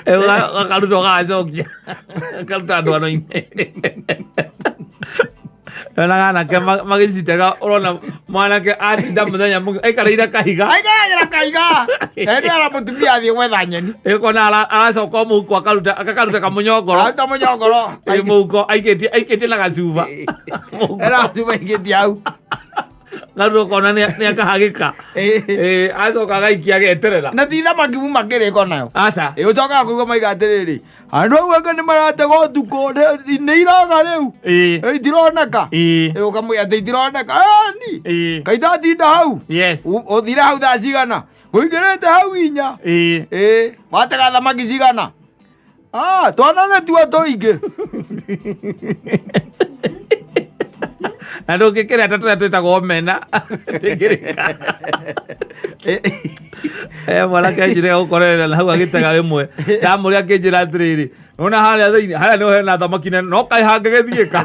Gakaruta ũgagacokia, karuta ndwano-inĩ. Yonaga anake magĩcitega, ũrona mwanake atinda mũthenya mũgima aikarĩire kahiga. Aikaragĩra kaiga ende ara mũtumia athiĩ gwetha nyeni. Ĩkona aracoka o mũhuko akaruta, akakaruta kamũnyongoro. Aruta mũnyongoro. Ĩ, mũhuko aikĩtie, aikĩtie na gacuba. Mũhuko. Era cuba aikĩtie hau. Garuta ũkona nĩ akahagĩka. Ĩ, acoka agaikia ageterera. Na ti thamaki muma kĩrĩko nayo. Aca. Ĩ, ũcokaga kũigua maiga atĩrĩrĩ, andũ au angĩ nĩ maratega ũtukũ, nĩ iraga rĩu. Ĩ, itironeka. Ĩ, ũkamwĩra atĩ itironeka. Ĩni. Kaĩ ndatinda hau. Ũthire hau thaa cigana? Ũingĩrĩte hau 4. Ĩ, watega thamaki cigana? Ah, twana nĩtuo tũingĩ. Na ndũngĩkĩrĩa ta tũrĩa twĩtagwo omena. Ndĩngĩrĩka. Mwanake anjĩre gũkorerera na hau agĩtega rĩmwe. Ndamũria akĩnjĩra atĩrĩrĩ, nĩwona harĩa thĩinĩ, harĩa nĩho hena thamaki nene, no kaĩ hangĩgĩthiĩka.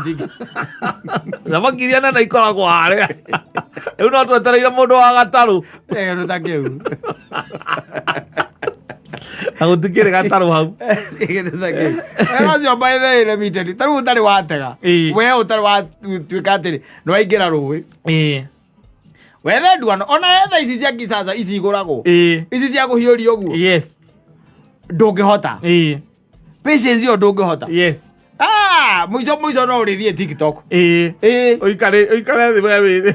Thamaki iria nene ikoragwo harĩa. Rĩu no twetereire mũndũ wa gatarũ. Kĩndũ ta kĩu. Na gũtikĩrĩ gatarũ hau. Kĩndũ ta kĩu. Acio by the way, let me tell you, ta rĩu ũtarĩ watega. We ũtarĩ watuĩka atĩrĩ, nĩwaingĩra rũĩ. Wethe nduano, ona wetha ici cia kisasa ici igũragwo. Ici cia kũhiũria ũguo. Ndũngĩhota. Patience ĩyo ndũngĩhota. Ah, mũico mũico no ũrĩthiĩ TikTok. Ũikare, ũikare thĩ we wĩ.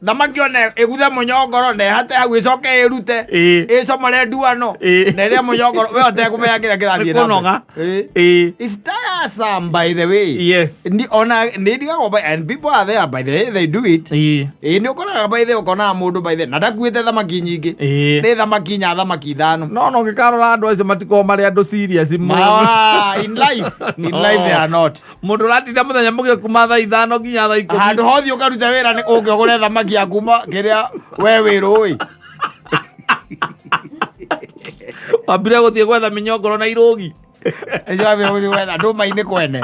Thamaki ona ĩguthe mũnyongoro na ĩhate hau ĩcoke ĩrute. Ĩcomore nduano. Na ĩrĩe mũnyongoro we ũtekũmenya kĩrĩa kĩrathiĩ na mbere. Nĩ kũnoga. It's tiresome by the way. Ndi ona nĩ ndigagwo by and people are there by the way they do it. Ĩ, nĩ ũkoraga by the way ũkonaga mũndũ by the way na ndakuĩte thamaki nyingĩ. Nĩ thamaki 4, thamaki 5. No ũngĩkarora andũ acio matikoragwo marĩ andũ serious mũno. Ah, in life, in life they are not. Mũndũ ũratinda mũthenya mũgima kuma thaa 5 nginya thaa 10. Handũ hothe ũkaruta wĩra nĩ ũke ũgũre thamaki ya kuma kĩrĩa we wĩ rũĩ. Wambire gũthiĩ gwetha mĩnyongoro na irũgi. Nĩcio wambire gũthiĩ gwetha ndũma-inĩ kwene.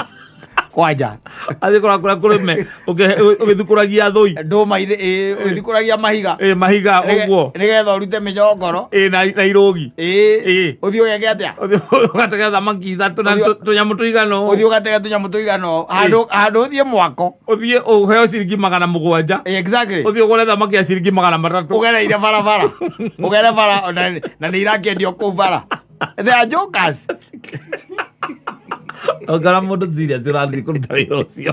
Kwanja. Athiĩ kũrĩa kũrĩa kũrĩme, ũgĩthukũragia thũi. Ndũma-inĩ, ĩ, ũgĩthukũragia mahiga. Ĩ, mahiga, ũguo. Nĩgetha ũrute mĩnyongoro. Ĩ, na irũgi. Ĩ, ũthiĩ ũgeke atĩa? Ũthiĩ ũgatege thamaki 3 na tũnyamũ tũigana ũũ. Ũthiĩ ũgatege tũnyamũ tũigana ũũ. Handũ, handũ ũthiĩ mwako. Ũthiĩ ũheo ciringi 700. Exactly. Ũthiĩ ũgũre thamaki ya ciringi 300. Ũgereire barabara. Ũgere bara, na nĩ irakĩendio kũu bara. They are jokers. Ũngora mũndũ serious ũrathiĩ kũruta wĩra ũcio.